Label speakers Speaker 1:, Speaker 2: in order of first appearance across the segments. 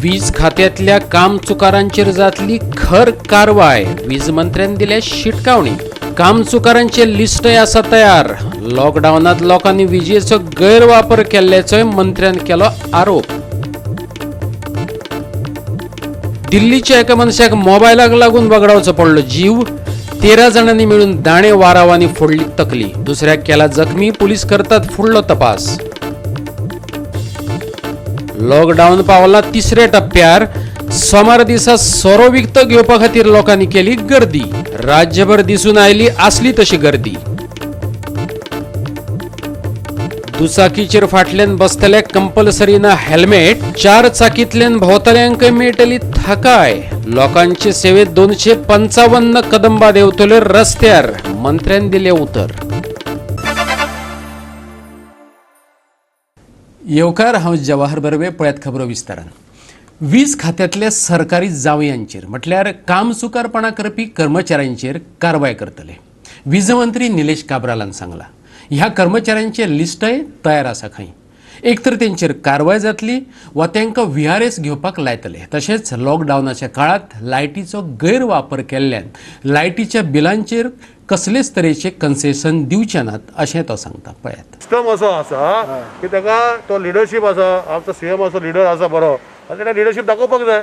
Speaker 1: वीज खात्यांतल्या कामचुकारांचेर जातली खर कारवाय, वीज मंत्र्यान दिल्या शिटकावणी. कामचुकारांचे लिस्टय आसा तयार. लॉकडावनांत लोकांनी विजेचो गैरवापर केल्ल्याचोय मंत्र्यान केलो आरोप. दिल्लीच्या एका मनशाक मोबायलाक लागून वगडावचो पडलो जीव. 13 जाणांनी मेळून दाणे वारावांनी फोडली तकली. दुसऱ्याक केला जखमी. पुलीस करतात फुडलो तपास. लॉकडावन पावला तिसऱ्या टप्प्यार. सोमार दिसा सोरो विकतो घेवपा खातीर लोकांनी केली गर्दी. राज्यभर दिसून आयली आसली तशी गर्दी. दुचाकीचेर फाटल्यान बसतल्याक कंपल्सरी ना हेल्मेट. 4 चाकींतल्यान भोंवतल्यांकय मेळटली थाकाय. लोकांचे सेवेत 255 कदंबा देंवतल्यो रस्त्यार, मंत्र्यान दिलें उतर. येवकार, हांव जवाहर बर्वे. पळयात खबरो विस्तारान. वीज खात्यांतल्या सरकारी जावयांचेर म्हटल्यार कामचुकारपणा करपी कर्मचाऱ्यांचेर कारवाय करतले, वीज मंत्री निलेश काब्रालान सांगला. ह्या कर्मचाऱ्यांचे लिस्टय तयार आसा खंय. एक तर तेंचेर कारवाय जातली वा तांकां VRS घेवपाक लायतले. तशेंच लॉकडावनाच्या काळांत लायटीचो गैरवापर केल्ल्यान लायटीच्या बिलांचेर कसलेच तरेचे कन्सेशन दिवचे नात अशें तो सांगता. पळयात.
Speaker 2: सिस्टम असो आसा की ताका तो लिडरशीप आसा, आमचो CM असो लिडर आसा बरो, आनी ताणें लिडरशीप दाखोवपाक जाय.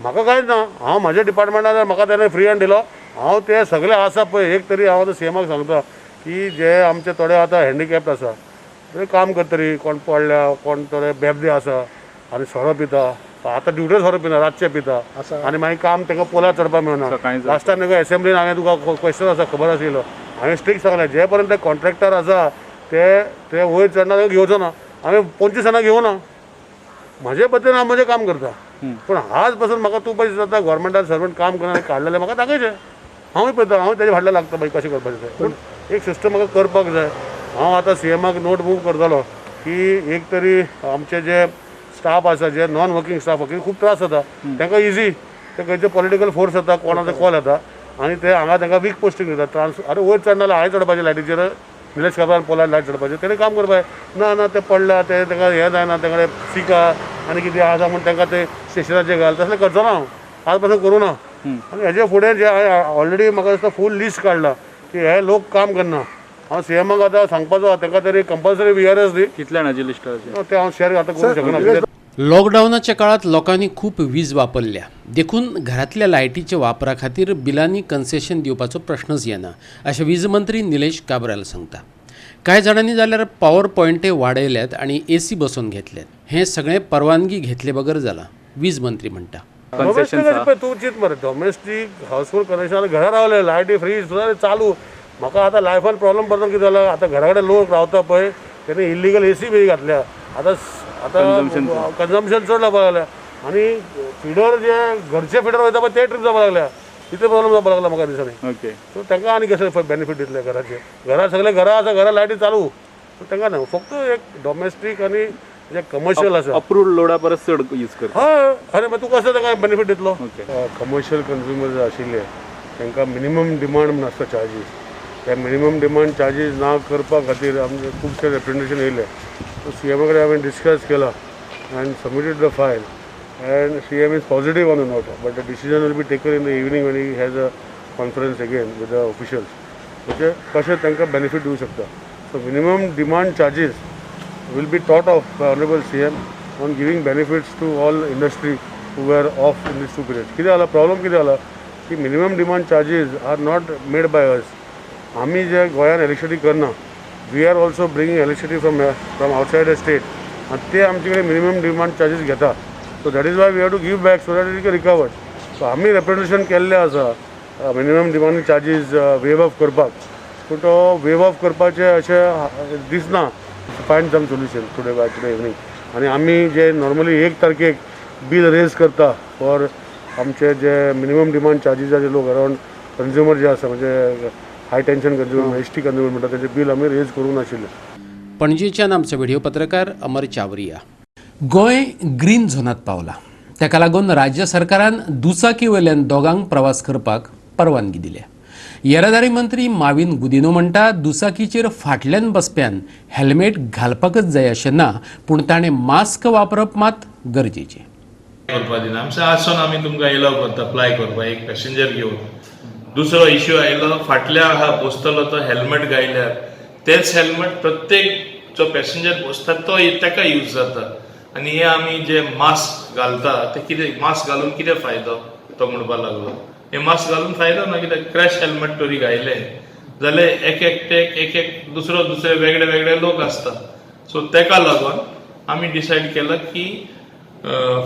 Speaker 2: म्हाका कांयच ना, हांव म्हाज्या डिपार्टमेंटान म्हाका ताणें फ्री हँड दिलो, हांव ते सगळे आसा पळय. एक तरी हांव आतां CMाक सांगता की जे आमचे थोडे आतां हँडिकॅप्ड आसा, ते काम करतरी कोण पडल्या, कोण थोडे बेबदे आसा आनी सोरो पिता. आतां ड्युटे सोरो पिना, रातचे पिता आनी मागीर काम तांकां पोलार चडपाक मेळना. लास्ट टायम तांकां एसेंब्लीन हांवें तुका क्वेश्चन आसा खबर आशिल्लो, हांवें स्ट्रिक्ट सांगलें जे पर्यंत कॉन्ट्रॅक्टर आसा ते ते वयर चडना तांकां घेवचो ना. हांवें 25 जाणां घेवना, म्हजे पद्दतीन हांव म्हजें काम करता. पूण आज पासून म्हाका तूं पळय जाता गव्हर्मेंटान सर्वंट काम करना काडलेलें म्हाका दाखयचें, हांवूय पळयता, हांव तेजे फाटल्यान लागता बाई कशें करपाचें तें. पूण एक सिस्टम म्हाका करपाक जाय. हांव आतां CMाक नोट मूव करतलो की एक तरी आमचे जे स्टाफ आसा, जे नॉन वर्किंग स्टाफ खूब त्रास जाता तांकां, इजी ते खंयचे पॉलिटिकल फोर्स जाता, कोणाचो कॉल येता आनी ते हांगा तांकां वीक पोस्टींग दिता. ट्रान्स अरे वयर चडना जाल्यार हांवें चडपाचें लायटीचेर, निलेश काब्राल पोलार लायट चडपाचें, तेणें काम करपाचें. ना ना ते पडला, ते तांकां हें जायना, तांकां सिका आनी कितें आसा म्हूण तांकां ते स्टेशनाचेर घाल, तसलें करचो ना हांव, आज पासून करूं ना. आनी हेजे फुडें जे हांवें ऑलरेडी म्हाका दिसता फूल लिस्ट काडला की हे लोक काम करना. हांव CMाक आतां सांगपाचो तांकां तरी कंपल्सरी VRS दी.
Speaker 3: कितल्या जाणांची लिस्ट आसा
Speaker 2: तें हांव शेअर आतां करूंक शकना.
Speaker 1: लॉकडावनाच्या काळात लोकांनी खूब वीज वापरल्या, देखून घरांतल्या लायटीच्या वापरा खातीर बिलांनी कन्सेशन दिवपाचो प्रश्नच येना अशें वीज मंत्री निलेश काब्राल सांगता. कांय जाणांनी जाल्यार पॉवर पॉयंटय वाडयल्यात आनी AC बसोवन घेतल्यात. हें सगळें परवानगी घेतले बगर जालां, वीज मंत्री म्हणटा.
Speaker 2: डोमेस्टीक तूं चिंत मरे, डोमेस्टीक हावसहोल्ड कनेक्शन घरा रावले, लायटी फ्रीज सुद्दां चालू. म्हाका आतां लायफान प्रॉब्लम पडटा कितें जाला, आतां घरा कडेन लोक रावता पळय तेणी इल्लिगल AC बी घातल्या. आतां आतां कन्जम्पशन चड जावपाक लागल्या आनी फिडर जे घरचे फिडर वयता पळय ते ट्रीप जावपाक लागल्या, तितले प्रॉब्लम जावपाक लागला म्हाका दिसांनी.
Speaker 3: ओके,
Speaker 2: सो तांकां आनी कशें बेनिफीट दितले? घराचे घरा सगळे घरां आसा, घरा लायटी चालू, सो तांकां ना, फक्त एक डोमेस्टीक आनी जे कमर्शियल आसा
Speaker 3: अप्रूव्ड लोडा परस चड यूज करता.
Speaker 2: हय, अरे मागीर तूं कसो तांकां बेनिफीट दितलो? कमर्शियल कंज्युमर आशिल्ले तांकां मिनिमम डिमांड म्हूण आसता चार्जीस, ते मिनिमम डिमांड चार्जीस ना करपा खातीर आमचे खुबशे रेप्रेजेंटेशन येयले. सो CMा कडेन हांवें डिस्कस केला and submitted the file and CM is positive on the note, but the decision will be taken in the evening when he has a conference again with the officials. म्हणजे कशें तांकां benefit दिवं शकता. So minimum demand charges will be thought of by Honorable CM on giving benefits to all industry who were off in these 2 periods. कितें जाला problem, कितें जाला की minimum demand charges are not made by us. आमी जे गोंयान electricity करना, we are also bringing electricity from outside the state आनी ते आमचे कडेन मिनिमम डिमांड चार्जीस घेता. So that is why we have to give back so that it can recovered. So आमी representation केल्लें आसा minimum demand charges waive off करपाक, पूण तो वेव ऑफ करपाचें अशें दिसना. Find some solution today by today evening. आनी आमी जे नॉर्मली 1 तारखेक बील रेज करता फॉर आमचे जे मिनिमम डिमांड चार्जीसाचे लोक अरावंड कंज्युमर जे आसा, म्हणजे high tension consumer, ST consumer म्हणटा, तेजे बील आमी रेज करूंक नाशिल्लें.
Speaker 1: पणजेच्यान आमचो व्हिडिओ पत्रकार अमर चावरिया. गोंय ग्रीन झोनात पावला, ताका लागून राज्य सरकारान दुचाकी वयल्यान दोगांक प्रवास करपाक परवानगी दिल्या. येरादारी मंत्री माविन गुदिनो म्हणटा दुचाकीचेर फाटल्यान बसप्यान हेल्मेट घालपाकच जाय अशें ना, पूण ताणें मास्क वापरप मात गरजेचें.
Speaker 4: करपा दिना आमचे आसून आमी तुमकां एलाव करता अप्लाय करपाक एक पॅसेंजर घेवन. दुसरो इश्यू आयलो फाटल्या आहा बसतलो तो हेल्मेट घायल्यार तेच हेल्मेट प्रत्येक जो पॅसेंजर बसता तो ताका यूज जाता. आनी हे आमी जे मास्क घालता ते कितें मास्क घालून कितें फायदो तो म्हणपाक लागलो. हे मास्क घालून फायदो ना कित्याक क्रॅश हेल्मेट तरी घायले जाल्यार एक एकटेक एक एक दुसरो दुसरे वेगळे वेगळे लोक आसता. सो तेका लागून आमी डिसायड केलां की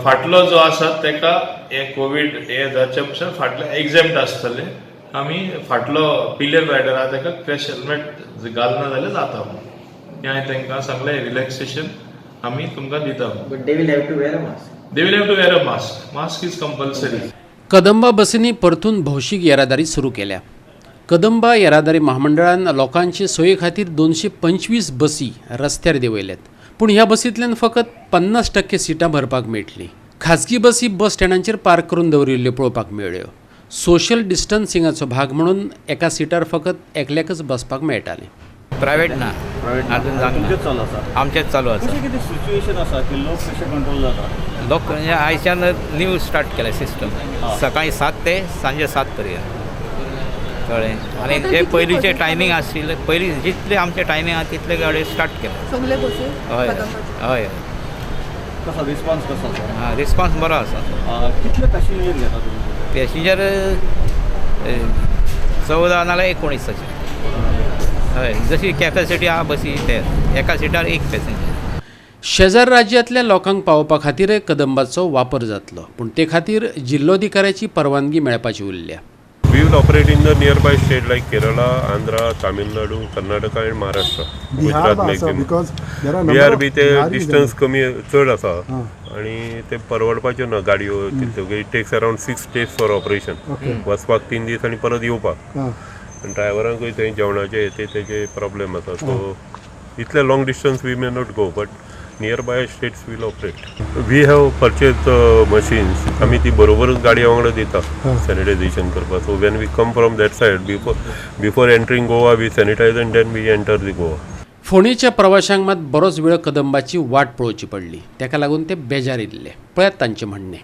Speaker 4: फाटलो जो आसा तेका हे कोवीड हे जाचे पसून फाटले एग्झेम्प्ट आसतले. आमी फाटलो पिलियन रायडर आहा तेका क्रॅश हेल्मेट घालना जाल्यार जाता म्हणून हें हांवें तांकां सांगलें. रिलॅक्सेशन आमी तुमकां दिता.
Speaker 5: But they will have to wear a mask.
Speaker 4: They will have to wear a mask. Mask is compulsory.
Speaker 1: Kadamba बसींनी परतून भौशीक येरादारी सुरू केल्या. कदंबा येरादारी महामंडळान लोकांचे सोयी खातीर 225 बसी रस्त्यार देंवयल्यात, पूण ह्या बसींतल्यान फकत 50% सिटां भरपाक मेळटलीं. खाजगी बसी बस स्टँडांचेर पार्क करून दवरिल्ल्यो पळोवपाक मेळ्ळ्यो. सोशल डिस्टन्सिंगाचो भाग म्हणून एका सिटार फकत एकल्याकच बसपाक मेळटालें.
Speaker 6: प्रायवेट ना, अजून
Speaker 7: तुमचेच चालू आसा.
Speaker 6: आमचेच चालू आसा.
Speaker 7: कशें कितें सिच्युएशन आसा की लोक कशे कंट्रोल जाता?
Speaker 6: लोक म्हणजे आयच्यान न्यू स्टार्ट केलें सिस्टम, सकाळी 7 ते सांजे 7 पर्यंत, कळ्ळें. आनी जे पयलींचे टायमींग आशिल्ले, पयलीं जितले आमचे टायमींग आहा तितले गाडयो स्टार्ट केले.
Speaker 8: सगळे बसी?
Speaker 6: हय हय.
Speaker 7: कसो रिस्पॉन्स कसो आसा?
Speaker 6: हां, रिस्पॉन्स बरो आसा.
Speaker 7: कितले पॅसेंजर घेता तुमी?
Speaker 6: पॅसेंजर 14 नाल्यार 19 अशें. हय, जशी कॅपॅसिटी आहा बसी ते एका सिटार एक पॅसेंजर.
Speaker 1: शेजार राज्यांतल्या लोकांक पावोवपा खातीर कदंबाचो वापर जातलो, पूण ते खातीर जिल्लोधिकाऱ्याची परवानगी मेळपाची उरल्या.
Speaker 9: We will operate in the nearby state like Kerala, Andhra, Tamil Nadu, Karnataka and Maharashtra. Gujarat maximum. Bihar B ते डिस्टन्स कमी चड आसा आनी ते परवडपाच्यो ना गाडयो. It takes around 6 days for operation. वचपाक 3 दीस आनी परत येवपाक. आनी ड्रायव्हरांकूय थंय जेवणाचे ते तेजे प्रॉब्लेम आसा. सो इतले long distance we may not go, but nearby states will operate. We have purchase machines. आमी ती बरोबरूच गाडये वांगडा दिता सॅनिटायझेशन करपाक. So when we come from that side before entering Goa we sanitize and then we enter the Goa.
Speaker 1: फोंडेच्या प्रवाशांक मात बरोच वेळ कदंबाची वाट पळोवची पडली, ताका लागून ते बेजारिल्ले. पळयात तांचें म्हणणें.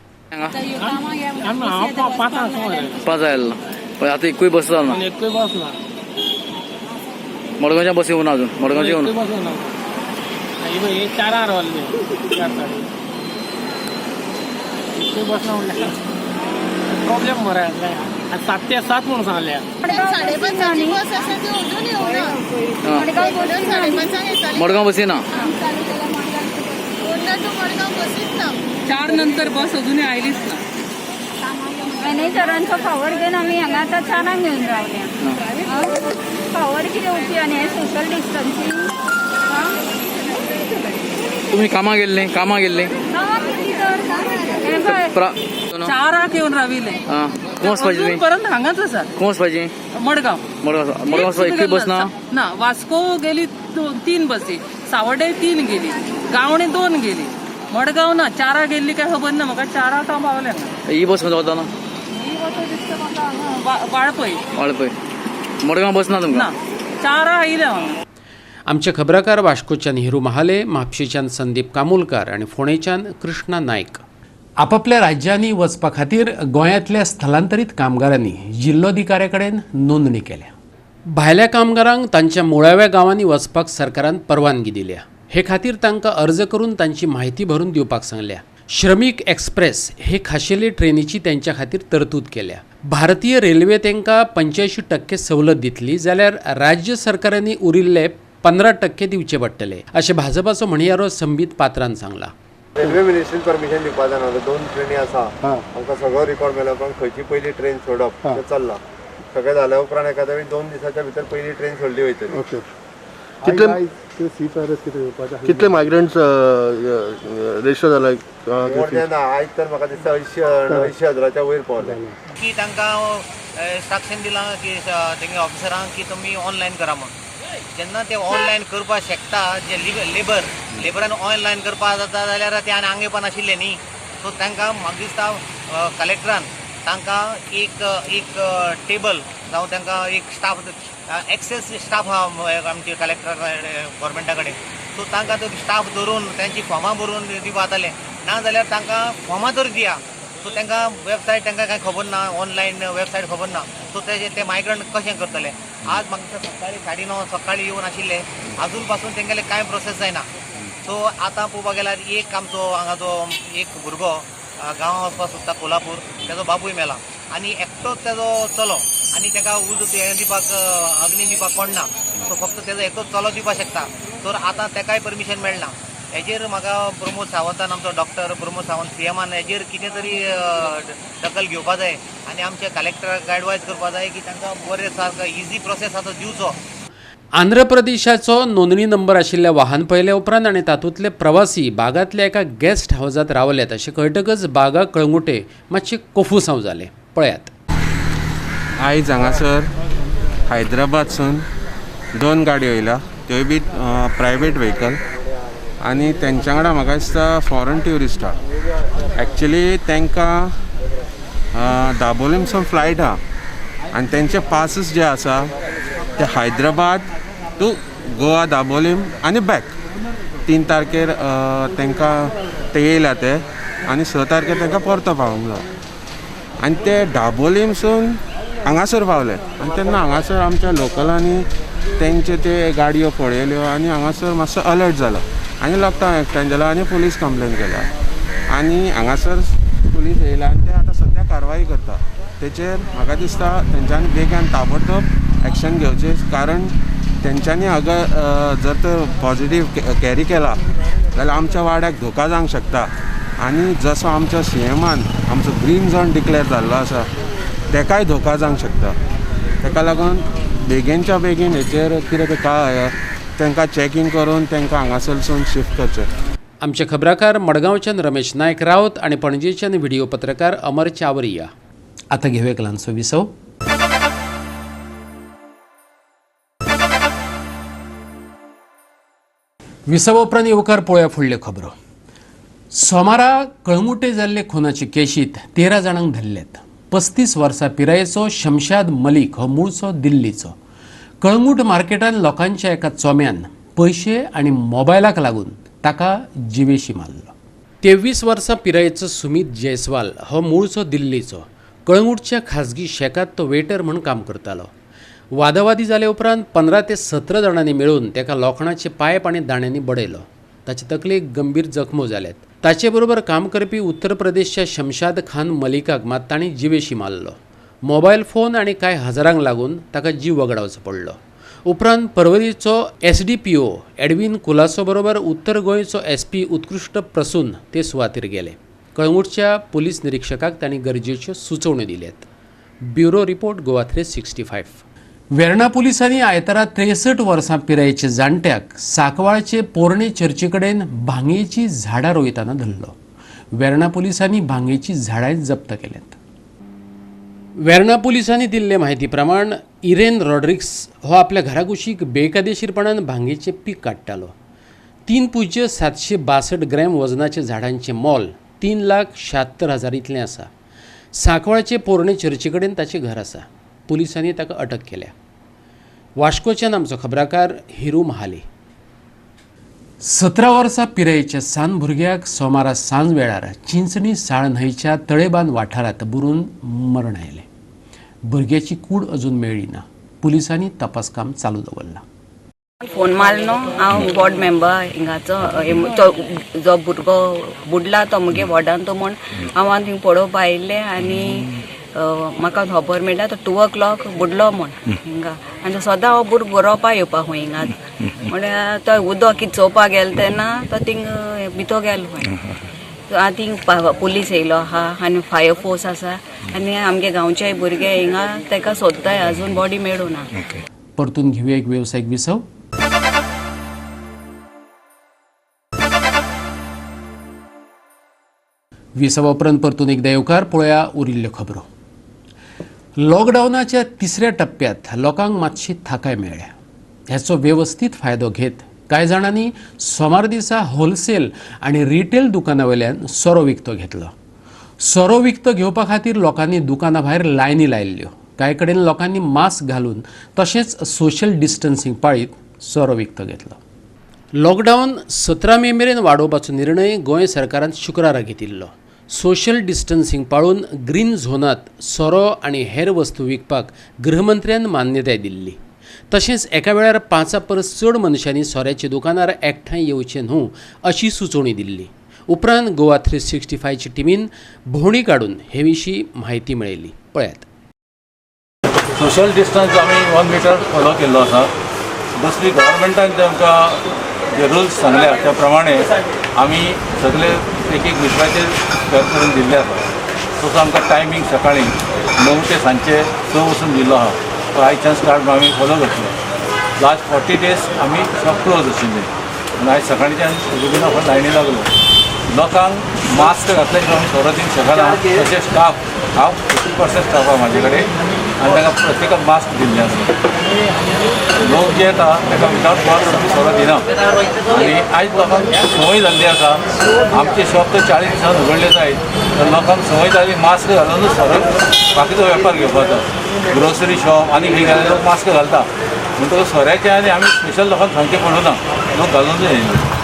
Speaker 10: 5 आयिल्लो, पण आता एकूय बस ना,
Speaker 11: एकूय बस ना.
Speaker 10: मडगांवच्या बस येवना अजून, मडगांवची येवना.
Speaker 11: 4 वाजले, 4 साडे एकूय बस ना म्हणल्यार प्रॉब्लेम मरे. 7 ते 7 म्हणून सांगल्या.
Speaker 8: 5:30 बस आसा ती अजून येवना. 5:30 येताली.
Speaker 10: मडगांव बसी ना.
Speaker 8: फोंडा टू मडगांव बसीच ना.
Speaker 11: 4 नंतर बस अजूनय आयलीच ना.
Speaker 12: मॅनेजरांचो फावर घेवन आमी हांगा आतां 4 घेवन रावल्या. फावर कितें येवची आनी हें सोशल डिस्टन्सींग.
Speaker 10: तुमी कामां गेल्लीं? कामां गेल्लीं?
Speaker 12: हें पळय
Speaker 11: 4 येवन राविल्ले.
Speaker 10: खंय वचपाचें तुमी?
Speaker 11: पर्यंत हांगाच आसा.
Speaker 10: खंय वचपाचें?
Speaker 11: मडगांव.
Speaker 10: मडगांव. मडगांव एकूय बस ना?
Speaker 11: ना, वास्को गेली 3 बसी, सावड्डे 3 गेली, गावणे 2 गेली, मडगांव ना. 4 गेल्ली काय खबर ना म्हाका. 4 हांव पावलें.
Speaker 10: ही बस खंय वता ना?
Speaker 11: ही बस दिसता म्हाका हांगा वाळपय.
Speaker 10: वाळपय. मडगांव बस ना तुमकां?
Speaker 11: ना, 4 आयल्या हांगा.
Speaker 1: आमचे खबराकार वास्कोच्यान हिरू महाले, म्हापशेच्यान संदीप कामुलकार आनी फोंडेच्यान कृष्णा नायक. आपापल्या राज्यांनी वचपा खातीर गोंयांतल्या स्थलांतरीत कामगारांनी जिल्लोधिकाऱ्या कडेन नोंदणी केल्या. भायल्या कामगारांक तांच्या मुळाव्या गांवांनी वचपाक सरकारान परवानगी दिल्या. हे खातीर तांकां अर्ज करून तांची म्हायती भरून दिवपाक सांगल्या. श्रमीक एक्सप्रेस हे खाशेले ट्रेनीची त्यांच्या खातीर तरतूद केल्या. भारतीय रेल्वे तांकां 85% सवलत दितली, जाल्यार राज्य सरकारांनी उरिल्ले 15% दिवचे पडटले, अशें भाजपाचो म्हणयारो संबीत पात्रान सांगला.
Speaker 13: रेल्वे मिनिस्ट्रीन परमिशन दिवपा जायना. 2 ट्रेनी आसा, आमकां सगळो रिकॉर्ड मेळ्ळ्या उपरांत खंयची पयली ट्रेन सोडप तें चल्लां. सगळें जाल्या उपरांत एखाद्या वेळी 2 दिसाच्या भितर पयली ट्रेन सोडली वयतली.
Speaker 7: कितले मायग्रंट्स रजिस्टर जाला?
Speaker 13: मोर दॅन आयज तर म्हाका दिसता 80 हजाराच्या वयर पावले.
Speaker 14: की तांकां इन्स्ट्रक्शन दिलां की तेंगे ऑफिसरांक की तुमी ऑनलायन करा म्हणून. जेन्ना ते ऑनलायन करपाक शकता, जे लेबरान ऑनलायन करपाक जाता जाल्यार ते आनी आंगेपण नाशिल्ले न्ही. सो तांकां म्हाका दिसता कलेक्टरान तांकां एक एक टेबल जावं तांकां एक स्टाफ, एक्सेस स्टाफ आहा आमचे कलेक्टर गव्हर्मेंटा कडेन. सो तांकां तो स्टाफ धरून तांची फॉर्मां भरून दिवपा जातालें. ना जाल्यार तांकां फॉर्मां तरी दिया. सो तांकां वेबसायट तांकां कांय खबर ना, ऑनलायन वेबसायट खबर ना. सो तेजे ते मायग्रंट कशें करतले? आज म्हाका सकाळी 9:30 सकाळी येवन आशिल्ले, आजून पासून तेंगेले कांय प्रोसेस जायना. सो आतां पळोवपाक गेल्यार एक आमचो हांगाचो एक भुरगो गांवां वचपाक सोदता कोल्हापूर, तेजो बापूय मेला आनी एकटोच तेजो चलो आनी ताका उजो हें दिवपाक अग्नी दिवपाक कोण ना. सो फक्त तेजो एकटोच चलो दिवपाक शकता. तर आतां तेकाय परमिशन मेळना. हेजेर म्हाका प्रमोद सावंतान, आमचो डॉक्टर प्रमोद सावंत सीएमान हेजेर कितें तरी दखल घेवपा जाय आनी आमच्या कलेक्टराक एडवायज करपा जाय की तांकां बरें सारको इजी प्रोसेस आतां दिवचो.
Speaker 1: आंध्र प्रदेशाचो नोंदणी नंबर आशिल्ल्या वाहन पळयल्या उपरांत आनी तातूंतले प्रवासी बागांतल्या एका गेस्ट हावजांत रावल्यात अशें कळटकच बागा कळंगुटे मातशे कोफुसांव जाले. पळयात.
Speaker 5: आयज हांगासर हैदराबादसून 2 गाडयो येयल्या, त्योय बी प्रायवेट व्हेकल, आनी तेंच्या वांगडा म्हाका दिसता फॉरन ट्युरिस्ट आहा. एक्चुली तांकां दाबोलीमसून फ्लायट आहा आनी तेंचे पासीस जे आसा ते हैदराबाद टू गोवा दाबोलीम आनी बॅक 3 तारखेर तांकां ते येयल्या ते आनी 6 तारखेर तांकां परतो पावोंक जाय. आनी ते दाबोलीमसून हांगासर पावले आनी तेन्ना हांगासर आमच्या लोकलांनी तेंचे ते गाडयो पळयल्यो आनी हांगासर मातसो अलर्ट जालो आनी लॉकडावन एक्सटेंड जालो आनी पुलीस कंप्लेन केल्या आनी हांगासर पुलीस येयला आनी ते आतां सद्या कारवाई करता. तेचेर म्हाका दिसता तेंच्यांनी बेगीन ताबडतोब एक्शन घेवचें, कारण तेंच्यांनी अगर जर तर पॉझिटीव कॅरी केला जाल्यार आमच्या वाड्याक धोका जावंक शकता. आनी जसो आमच्या सीएमान आमचो ग्रीन झोन डिक्लेअर जाल्लो आसा तेकाय धोका जावंक शकता. तेका लागून बेगीनच्या बेगीन हेचेर कितें तें काय तांकां चॅकींग करून तांकां हांगासरसून शिफ्ट करचें.
Speaker 1: आमचे खबराकार मडगांवच्यान रमेश नायक रावत आनी पणजेच्यान व्हिडिओ पत्रकार अमर चावरिया. आतां घेवया एक ल्हानसो विसव. विसवा उपरांत येवकार पळोवया फुडल्यो खबरो. सोमारा कळंगुटे जाल्ले खुनाचे केशीत 13 जाणांक धरल्यात. 35 वर्सां पिरायेचो शमशाद मलिक हो मूळचो दिल्लीचो. कळंगूट मार्केटान लोकांच्या एका चोम्यान पयशे आनी मोबायलाक लागून ताका जिवेशी मारलो. 23 वर्सां पिरायेचो सुमीत जयस्वाल हो मूळचो दिल्लीचो. कळंगूटच्या खाजगी शेकात तो वेटर म्हूण काम करतालो. वादावादी जाले उपरांत 15 ते 17 जाणांनी मेळून ताका लोखणाचे पायप आनी दाण्यांनी बडयलो. ताचे तकलेक गंभीर जखमो जाल्यात. ताचे बरोबर काम करपी उत्तर प्रदेशच्या शमशाद खान मलिकाक मात तांणी जिवेशी मारलो. मोबायल फोन आनी कांय हजारांक लागून ताका जीव वगडावचो पडलो. उपरांत पर्वरीचो SDPO Edwin Colaco बरोबर उत्तर गोंयचो SP उत्कृश्ट प्रसून ते सुवातेर गेले. कळंगूटच्या पुलीस निरीक्षकाक तांणी गरजेच्यो सुचोवण्यो दिल्यात. Bureau report, Goa 365. Verna पुलिसांनी आयतारा 63 वर्सां पिरायेच्या जाणट्याक साकवाळचे पोरणे चर्चे कडेन भांगेची झाडां रोयतना धरलो. वेर्णा पुलिसांनी भांगेची झाडां जप्त केल्यात. वेर्णा पुलिसांनी दिल्ले म्हायती प्रमाण इरेन रॉड्रिक्स हो आपल्या घरा कुशीक बेकायदेशीरपणान भांगेचें पीक काडटालो. 3.762 ग्रॅम वजनाचे झाडांचें मोल 3,76,000 इतलें आसा. सांकवाळचे पोरणे चर्चे कडेन ताचें घर आसा. पुलिसांनी ताका अटक केल्या. वास्कोच्यान आमचो खबराकार हिरू महाले. 17 वर्सां पिरायेच्या सान भुरग्याक सोमारा सांज वेळार चिंचणी साळ न्हंयच्या तळेबांद वाठारांत बुरून मरण आयलें. भुरग्याची कूड अजून मेळ्ळी ना. पुलिसांनी तपास काम चालू दवरलां.
Speaker 15: फोन मारलो, हांव वॉर्ड मेंबर हिंगाचो, तो जो भुरगो बुडला तो मुगे वॉर्डान तो म्हूण हांव थिंग पळोवपा आयिल्लें आनी म्हाका खबर मेळ्ळा तो 2 o'clock बुडलो म्हूण हिंगा. आनी सदां हो भुरगो गरोवपा येवपा खंय हिंगा, म्हणल्यार तो उदक कितें चोवपा गेलो तेन्ना तो थिंग भितर गेलो खंय. आतां थिंग पुलीस येयलो आहा आनी फायर फोर्स आसा आनी आमगे गांवचे भुरगे हिंगा ताका सोदताय, अजून बॉडी मेळूं ना.
Speaker 1: परतून घेवया एक वेवसायीक विसव. विसवा उपरांत परतून एकदा येवकार. पळोवया उरिल्ल्यो खबरो. लॉकडावनाच्या तिसऱ्या टप्प्यात लोकांक मातशी थाकाय मेळ्ळ्या. ह्याचो वेवस्थीत फायदो घेत कांय जाणांनी सोमार दिसा होलसेल आनी रिटेल दुकाना वयल्यान सोरो विकतो घेतलो. सोरो विकतो घेवपा खातीर लोकांनी दुकाना भायर लायनी लायिल्ल्यो. कांय कडेन लोकांनी मास्क घालून तशेंच सोशल डिस्टन्सिंग पाळीत सोरो विकतो घेतलो. लॉकडावन 17 मे मेरेन वाडोवपाचो निर्णय गोंय सरकारान शुक्रारा घेतिल्लो. सोशल डिस्टन्सिंग पाळून ग्रीन झोनांत सोरो आनी हेर वस्तू विकपाक गृहमंत्र्यान मान्यताय दिल्ली. तशेंच एका वेळार 5 परस चड मनशांनी सोऱ्याच्या दुकानार एकठांय येवचें न्हू अशी सुचोवणी दिल्ली. उपरांत गोवा 365ची टिमीन भोंवडी काडून हे विशीं म्हायती मेळयली. पळयात.
Speaker 16: सोशल डिस्टन्स आमी 1 मिटर फॉलो केल्लो आसा. दुसरी गव्हर्मेंटान जे आमकां जे रुल्स सांगल्या त्या प्रमाणे आमी सगळे एक एक मिटराचेर स्क्वेर करून दिल्ले आसा. तसो आमकां टायमींग सकाळीं 9 ते सांजचे 6 वचून दिल्लो आसा. तो आयच्यान स्टार्ट आमी फॉलो करतले. लास्ट 40 डेज आमी शॉप क्लोज आशिल्ले आनी आयज सकाळच्यान उगडून आपण लायनी लागलो. लोकांक मास्क घातल्या शिवाय आमी सोरो दिवंक शकना. तशें स्टाफ हांव 50% स्टाफ आहा म्हाजे कडेन आनी ताका प्रत्येकाक मास्क दिल्लें आसा. लोक जे येता ताका विदावट मास्क आमी सोरो दिना. आनी आयज लोकांक संवय जाल्ली आसा. आमचे शॉप तर 40 दिसान उगडले जायत तर लोकांक संवय जाली मास्क घालूनच सोरो बाकीचो वेपार घेवपाचो. ग्रोसरी शॉप आनी खंय गेल्यार लोक मास्क घालता. म्हणटकच सोऱ्याचे आनी आमी स्पेशल लोकांक सांगचें पडना, लोक घालूनच येयले.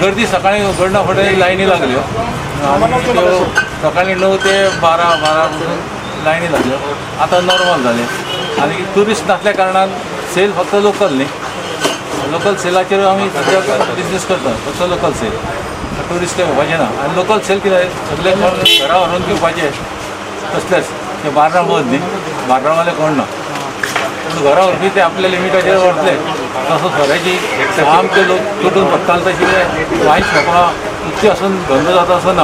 Speaker 16: गर्दी सकाळी उगडना फुडें लायनी लागल्यो आनी त्यो सकाळी 9 ते 12 पासून लायनी लागल्यो. आतां नॉर्मल जालें. आनी ट्युरिस्ट नासल्या कारणान सेल फक्त लोकल न्ही, लोकल सेलाचेर आमी सद्या बिजनेस करता. फक्त लोकल सेल, ट्युरिस्ट घेवपाचें ना. आनी लोकल सेल कितें सगळे कोण घरा व्हरून घेवपाचे तसलेच ते बार्रां बंद न्ही, बार्रांवाले कोण ना, पूण घरा व्हरपी ते आपल्या लिमिटाचेर व्हरतले. तसो सोऱ्याची आमचे लोक तुटून पडटाले तशी वायन शॉपां उक्ती आसून धंदो जाता असो ना.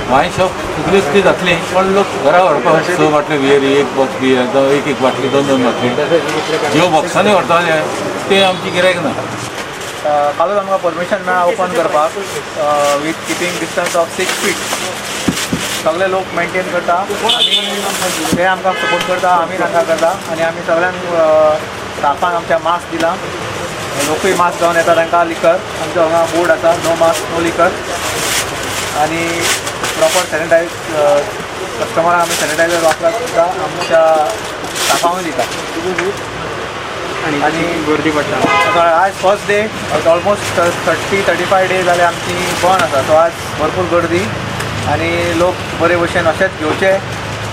Speaker 16: वायन शॉप सगळी उक्ती जातली पण लोक घरा व्हरपाक 6 बाटल्यो बियर, 1 बॉक्स बियर, 1 बाटली, 2 2 बाटली ज्यो बॉक्सांनी व्हरताले ते आमची गिरायक ना.
Speaker 17: कालूच आमकां परमिशन मेळ्ळा ओपन करपाक with keeping distance of 6 feet. सगळे लोक मेंटेन करता आनी ते आमकां सपोर्ट करता, आमी तांकां करता. आनी आमी सगळ्यांक स्टाफान आमच्या मास्क दिला. लोकूय मास्क घालून येता. तांकां लिकर आमचो हांगा बोर्ड आसा, नो मास्क नो लिकर. आनी प्रॉपर सॅनिटायज कस्टमरांक आमी सॅनिटायझर वापराक सुद्दां आमच्या स्टाफांकूय दिता. आनी गर्दी पडटा. आयज फर्स्ट डे, ऑलमोस्ट 30-35 डे जाले आमची बंद आसा. सो आज भरपूर गर्दी आनी लोक बरे भशेन अशेंच घेवचे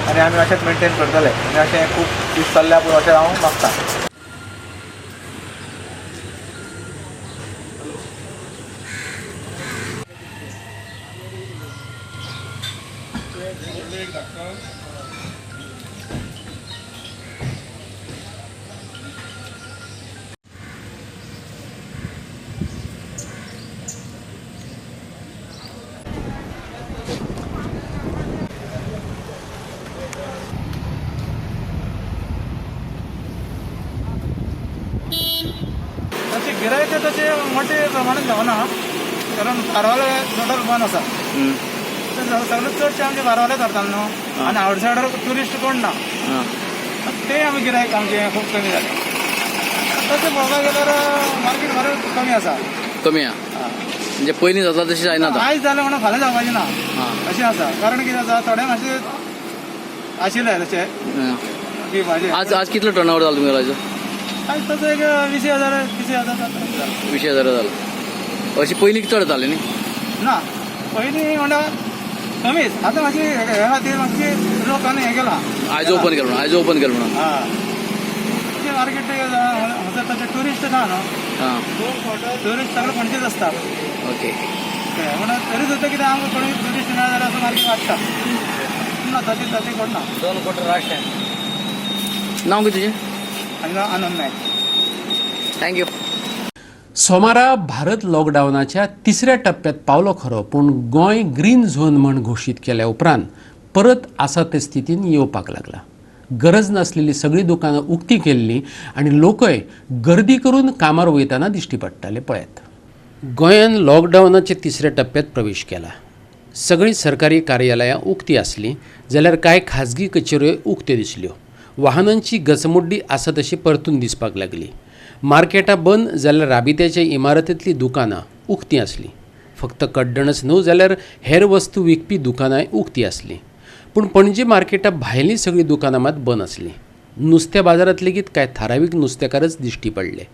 Speaker 17: आनी आमी अशेंच मेंटेन करतले. आनी अशें खूब दीस चल्ल्या पुरो अशें हांव मागता.
Speaker 18: गिरायक तशें मोठे प्रमाणात जावना, कारण बारवाले टोटल बंद आसा. सगळे चडशे आमचे बारवालेच व्हरताले न्हू, आनी आवटसायडर ट्युरिस्ट कोण ना, ते आमी गिरायक आमचे खूब कमी जाले. तशें पळोवपाक गेल्यार मार्केट बरें कमी आसा.
Speaker 10: कमी आसा म्हणजे पयलीं जाता तशें जायना.
Speaker 18: आयज जालें म्हणून फाल्यां जावपाचें ना अशें आसा. कारण कितें आसा, थोडे मातशें आशिल्लें तशें पिवपाचें.
Speaker 10: आज आज कितलो टर्न ओवर जालो तुमगेलो?
Speaker 18: आयज तसो एक 20,000 20,000 जालो.
Speaker 10: 20,000 जालो. अशी पयलीं चड जाताले न्ही?
Speaker 18: ना, पयलीं म्हणल्यार कमीच. आतां मातशी हे खातीर मातशी लोकांनी हें केलां.
Speaker 10: आयज ओपन केलो म्हणून, आयज ओपन केलो म्हणून.
Speaker 18: हां, मार्केट तशें ट्युरिस्ट ना न्हू, ट्युरिस्ट सगळे पणजेच आसता.
Speaker 10: ओके,
Speaker 18: म्हणून तरी सुद्दां कितें आमकां कोणी ट्युरिस्ट ना जाल्यार असो मार्केट वाडटा ना. तशें तशें कोण ना.
Speaker 10: 2 कोटी राष्ट्र. नांव कितें तुजें?
Speaker 18: आनंद नायक.
Speaker 10: Thank you.
Speaker 1: सोमारा भारत लॉकडावनाच्या तिसऱ्या टप्प्यात पावलो खरो, पूण गोंय ग्रीन झोन म्हण घोशीत केल्या उपरांत परत आसा ते स्थितीन येवपाक लागला. गरज नासलेली सगळीं दुकानां उक्ती केल्लीं आनी लोकय गर्दी करून कामार वयताना दिश्टी पडटाले. पळयात, गोंयान लॉकडावनाच्या तिसऱ्या टप्प्यात प्रवेश केला. सगळीं सरकारी कार्यालयां उक्ती आसलीं जाल्यार कांय खाजगी कचेऱ्यो उक्त्यो दिसल्यो. वाहनांची गचमुड्डी आसा तशी परतून दिसपाक लागली. मार्केटां बंद जाल्यार राबित्याच्या इमारतींतलीं दुकानां उक्तीं आसलीं. फक्त कड्डणच न्हू जाल्यार हेर वस्तू विकपी दुकानांय उक्तीं आसलीं. पूण पणजे मार्केटा भायलीं सगळीं दुकानां मात बंद आसलीं. नुस्त्या बाजारांत लेगीत कांय थारावीक नुस्तेकारच दिश्टी पडले.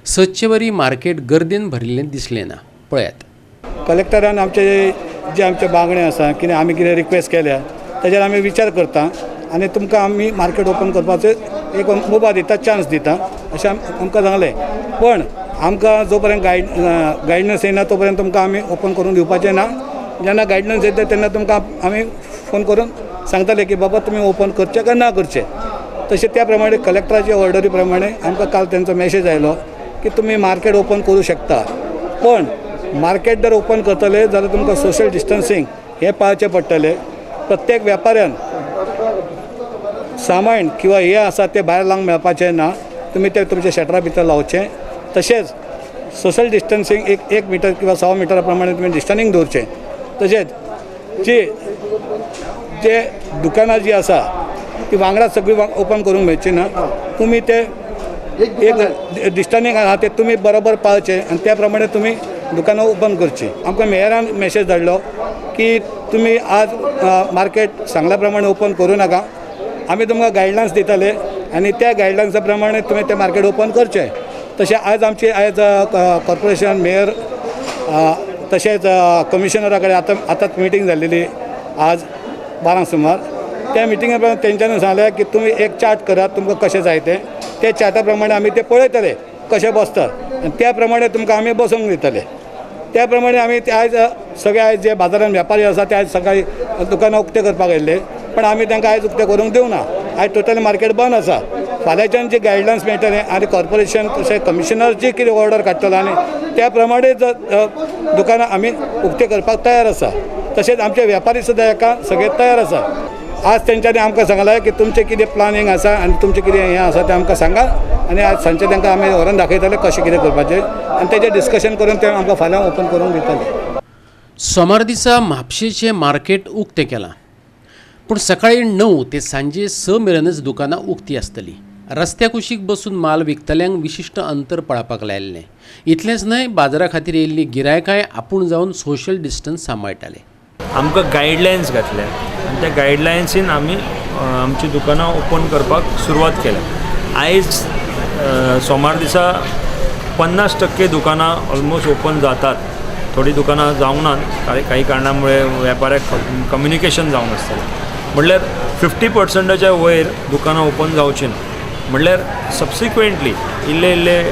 Speaker 1: सदचे वरी मार्केट गर्देन भरिल्लें दिसलें ना. पळयात.
Speaker 19: कलेक्टरान आमचे जे आमचे मागणे आसा कितें आमी कितें रिक्वेस्ट केल्या ताजेर आमी विचार करता आनी तुमकां आमी मार्केट ओपन करपाचो एक मुभा दिता, चान्स दिता अशें आमकां सांगलें. पण आमकां जो पर्यंत गायडन्स येना तो पर्यंत तुमकां आमी ओपन करून दिवपाचें ना. जेन्ना गायडन्स येता तेन्ना तुमकां आमी फोन करून सांगतले की बाबा तुमी ओपन करचें काय ना करचें. तशें त्या प्रमाणे कलेक्टराचे ऑर्डरी प्रमाणे आमकां काल तेंचो मॅसेज आयलो की तुमी मार्केट ओपन करूं शकता, पण मार्केट जर ओपन करतले जाल्यार तुमकां सोशल डिस्टन्सींग हें पाळचें पडटलें. प्रत्येक वेपाऱ्यान सामान किंवा हें आसा तें भायर लावंक मेळपाचें ना, तुमी तें तुमच्या शटरा भितर लावचें. तशेंच सोशल डिस्टन्सींग एक मिटर किंवा 1.25 मिटरा प्रमाणे तुमी डिस्टन्सींग दवरचें. तशेंच जी जे दुकानां जी आसा ती वांगडा सगळीं ओपन करूंक मेळची ना, तुमी ते एक डिस्टन्सींग आसा तें तुमी बरोबर पाळचें आनी त्या प्रमाणे तुमी दुकानां ओपन करचीं. आमकां मेयरान मॅसेज धाडलो की तुमी आज मार्केट सांगल्या प्रमाणे ओपन करूं नाका, आमी तुमकां गायडलायन्स दितले आनी त्या गायडलायन्सा प्रमाणे तुमी तें मार्केट ओपन करचें. तशें आज आमची आयज कॉर्पोरेशन मेयर तशेंच कमिशनरा कडेन आतां आतांच मिटींग जाल्लेली आज 12 सुमार. त्या मिटिंगे प्रमाणे तेंच्यांनी सांगलें की तुमी एक चार्ट करात तुमकां कशें जाय तें, त्या चार्टा प्रमाणे आमी तें पळयतले कशें बसता आनी त्या प्रमाणे तुमकां आमी बसोवंक दितले. त्या प्रमाणे आमी ते आयज सगळे आयज जे बाजारान वेपारी आसा ते आयज सकाळी दुकानां उक्तें करपाक आयिल्ले, पण आमी तांकां आयज उक्तें करूंक दिवना. आयज टोटल मार्केट बंद आसा. फाल्यांच्यान जे गायडलायन्स मेळटले आनी कॉर्पोरेशन तशें कमिशनर जी कितें ऑर्डर काडटलो आनी त्या प्रमाणे दुकानां आमी उक्तें करपाक तयार आसा. तशेंच आमचे वेपारी सुद्दां हेका सगळे तयार आसा. आज तेंच्यांनी आमकां सांगलां की तुमचें कितें प्लानिंग आसा आनी तुमचें कितें हें आसा तें आमकां सांगा आनी आज सांजचें तांकां आमी व्हरोन दाखयतले कशें कितें करपाचें आनी तेजें डिस्कशन करून ते आमकां फाल्यां ओपन करूंक दितले.
Speaker 1: सोमार दिसा म्हापशेचें मार्केट उक्तें केलां, पूण सकाळीं 9 ते सांजे 6 मेरेनच दुकानां उक्ती आसतलीं. रस्त्या कुशीक बसून माल विकतल्यांक विशिश्ट अंतर पाळपाक लायिल्लें. इतलेंच न्हय, बाजारा खातीर येयल्लीं गिरायकांय आपूण जावन सोशल डिस्टन्स सांबाळटाले.
Speaker 4: आमकां गायडलायन्स घातल्या आनी त्या गायडलायन्सीन आमी आमची दुकानां ओपन करपाक सुरवात केल्या. आयज सोमार दिसा 50% दुकानां ऑलमोस्ट ओपन जातात. थोडीं दुकानां जावंक नात काही कारणां मुळे वेपाऱ्याक कम्युनिकेशन जावंक नासतलें. म्हणल्यार 50%च्या वयर दुकानां ओपन जावचीं ना. म्हणल्यार सबसिक्वेंटली इल्ले इल्ले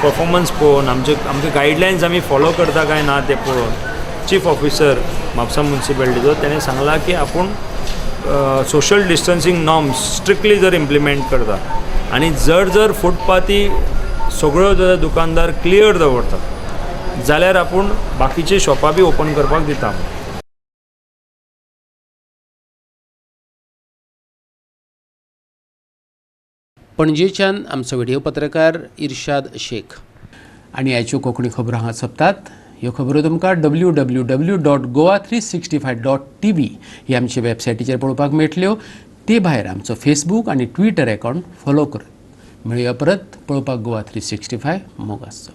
Speaker 4: परफॉर्मन्स पळोवन आमचे आमचे गायडलायन्स आमी फॉलो करता काय ना तें पळोवन चीफ ऑफिसर म्हापसा म्युनिसिपेलिटीचो तेणें सांगलां की आपूण सोशल डिस्टन्सींग नॉर्म्स स्ट्रिक्टली जर इम्प्लिमेंट करता आनी जर जर फुटपाथी सगळ्यो जर दुकानदार क्लियर दवरता जाल्यार आपूण बाकीचे शॉपां बी ओपन करपाक दिता.
Speaker 1: पणजेच्यान आमचो व्हिडिओ पत्रकार इर्शाद शेख. आनी आयच्यो कोंकणी खबरो हांगा सोंपतात. ह्यो खबरो तुमकां www.goa365.tv ही आमचे वेबसायटीचेर पळोवपाक मेळटल्यो. ते भायर आमचो फेसबूक आनी ट्विटर अकावंट फॉलो करात. मेळुया परत पळोवपाक गोवा 365. मोग आसचो.